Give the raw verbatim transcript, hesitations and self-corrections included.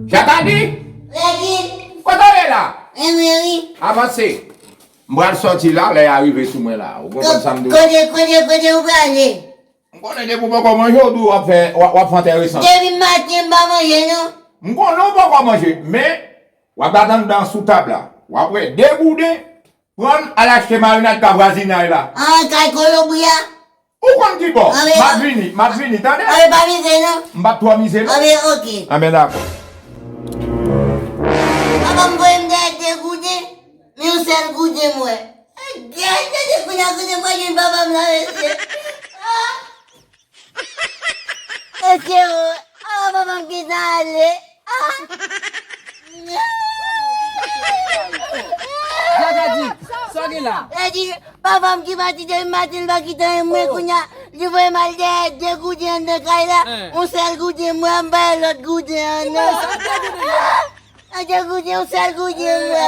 Jakadi! Regi! Kote w ye la? Wi, wi, wi. Avanse. M pral sòti la, lè y a rive sou mwen la. Ou konprann sa m di w? Kote, kote, kote ou prale? M konnen depi w poko manje, w di w ap fè, w ap, w ap fè entèresan. Depi maten m pa manje, non. M konnen w poko manje, men w ap gade anndan sou tab la. W ap wè de gouden, pran l al achte marinad ka vwazinay la. An, kay Kolonbri a? Ou konn ki bò? Anben, m ap vini, m ap vini, tande? Anben, pa mize, non. M p ap twò mize, non. Anben, oke. Anben, dakò. Papa m voye m dèyè de gouden, men yon sèl gouden m wè. Dèyè de gouden, kounye a kote m pral jwenn papa m la, mesye. Ah! Mesye, oh, ah, papa m gentan ale. Ah! Jakadi, sa w gen la? Regi, papa m ki pati depi maten, li pa kite anyen mwen, kounye a, li voye m al dèyè de gouden anndan kay la, yon sèl gouden m wè, m bay lòt gouden an, non. Ah, de gouden, yon sèl gouden m wè.